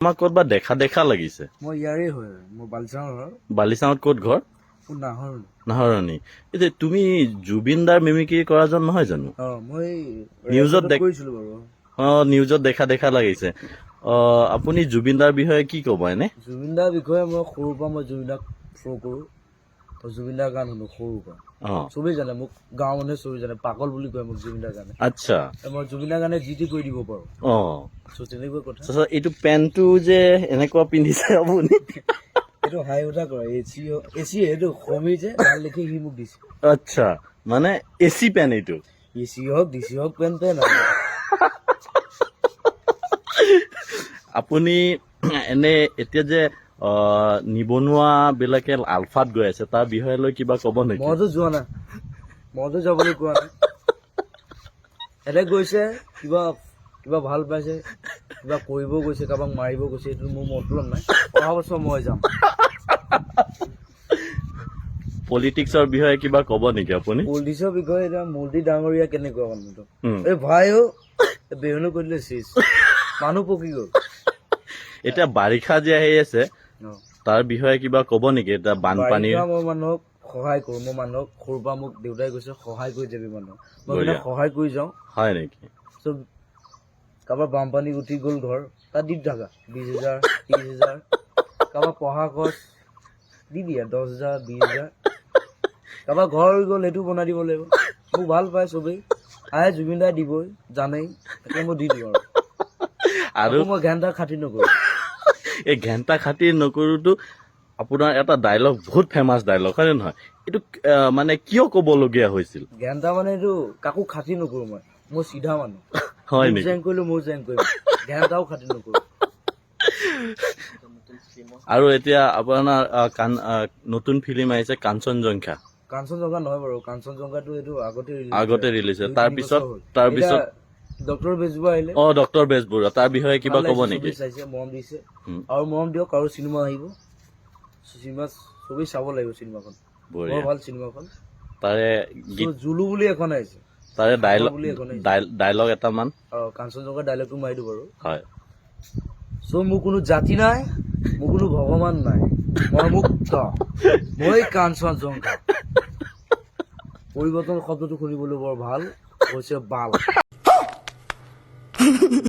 আমাক ক'তবা দেখা দেখা লাগিছে। মই ইয়াৰে হয়, মোৰ বালিচাঙৰ ঘৰ। বালিচাঙত ক'ত ঘৰ? মোৰ নাহৰণি। নাহৰণি। এতিয়া তুমি জুবিন দাৰ মিমিক্ৰি কৰাজন নহয় জানো? অ, মই নিউজত কৰিছিলো বাৰু। অ, নিউজত দেখা দেখা লাগিছে। অ, আপুনি জুবিন দাৰ বিষয়ে কি ক'ব এনে? জুবিন দাৰ বিষয়ে মই সৰুৰ পৰা মই জুবিন দাক ফ'ল কৰোঁ। তো জুবিন দাৰ গান শুনো সৰুৰ পৰা। চবেই জানে মোক, গাঁৱৰ মানুহে চবেই জানে, পাগল বুলি কয় মোক জুবিন দাৰ গানে। মই জুবিন দাৰ গানে যি টি কৰি দিব পাৰোঁ। চ' তেনেকুৱা কথা। তাৰপিছত এইটো পেণ্টটো যে এনেকুৱা পিন্ধিছে আপুনি? এইটো হাই উঠা কৰা এচি, এচি এইটো সমীৰ যে ভাল দেখি সি মোক দিছে। আচ্ছা, মানে এচি পেণ্ট এইটো? এচি হওক ডিচি হওক, পেণ্ট পেণ্ট আৰু। আপুনি এনে এতিয়া যে নিবনুৱা বিলাকে আলফাত গৈ আছে, তাৰ বিষয়ে লৈ কিবা ক'ব নেকি? মইতো যোৱা নাই, মইতো যাবলৈ কোৱা নাই। এনে গৈছে, কিবা কিবা ভাল পাইছে, কিবা কৰিব গৈছে, কাৰোবাক মাৰিব গৈছে, এইটো মোৰ মতলব নাই। অহা বছৰ মই যাম। পলিটিক্সৰ বিষয়ে কিবা ক'ব নেকি আপুনি? পলিটিক্সৰ বিষয়ে এতিয়া মোদী ডাঙৰীয়া কেনেকুৱা মানুহটো। এই ভাইও বেহনু কৰি দিলে, চেচ, মানুহ পকি গ'ল। এতিয়া বাৰিষা যে আহি আছে, তাৰ বিষয়ে কিবা ক'ব নেকি? এতিয়া বানপানীৰ বাৰিষা মই মানুহক সহায় কৰোঁ। মই মানুহক সৰুৰ পৰা মোক দেউতাই কৈছে, সহায় কৰি যাবি মানুহক। মই মানে সহায় কৰি যাওঁ। হয় নেকি? চব কাৰোবাৰ বানপানী উঠি গ'ল ঘৰ, তাত দি থাকা 20,000, 30,000। কাৰোবাৰ পঢ়া খৰচ দি দিয়া 10,000, 20,000। কাৰোবাৰ ঘৰ হৈ গ'ল, সেইটো বনাই দিব লাগিব। মোক ভাল পায় চবেই, আহে, জুবিন দাই দিবই জানেই, তাকে মই দি দিওঁ আৰু। আৰু আকৌ মই ঘেণ্টা খাতি নকৰোঁ। এই ঘেণ্টা খাতিৰ নকৰোতো আপোনাৰ এটা ডাইলগ, বহুত ফেমাছ ডাইলগ, হয় নে নহয়? এইটো মানে কিয় ক'বলগীয়া হৈছিল? ঘেণ্টা মানে এইটো কাকো খাতি নকৰোঁ মই। মই চিধা মানুহ। হয় মোক নেকি? জেং কৰিলে ময়ো জেং কৰিম, ঘেণ্টাও খাতি নকৰোঁ। আৰু এতিয়া আপোনাৰ নতুন ফিল্ম আহিছে কাঞ্চনজংঘা। কাঞ্চনজংঘা নহয় বাৰু, কাঞ্চনজংঘাটো এইটো আগতে release আগতে হৈছে। ৰিলিজ হৈছে। দুই তাৰ তিনি পিছত বছৰ হ'ল। তাৰপিছত ডক্টৰ বেজবৰুৱা আহিলে। অ, ডক্টৰ বেজবৰুৱা, তাৰ বিষয়ে কিবা ভাল ক'ব লাগিছে, নেকি? চবেই চাইছে, মৰম দিছে। আৰু মৰম দিয়ক, আৰু চিনেমা আহিব, চিনেমা চবেই চাব লাগিব চিনেমাখন। বৰ ভাল চিনেমাখন। তাৰে গীত জুলু বুলি এখন আহিছে। তাৰে ডাইলগ বুলি এখন আহিছে। ডাইলগ এটামান। অ, কাঞ্চনজংঘাৰ ডাইলগটো মাৰি দিওঁ বাৰু। হয়। চ' মোৰ কোনো জাতি নাই, মোৰ কোনো ভগৱান নাই, মই মুক্ত, মই কাঞ্চনজংঘা। পৰিৱৰ্তন শব্দটো শুনিবলৈ বৰ ভাল হৈছে, বাল।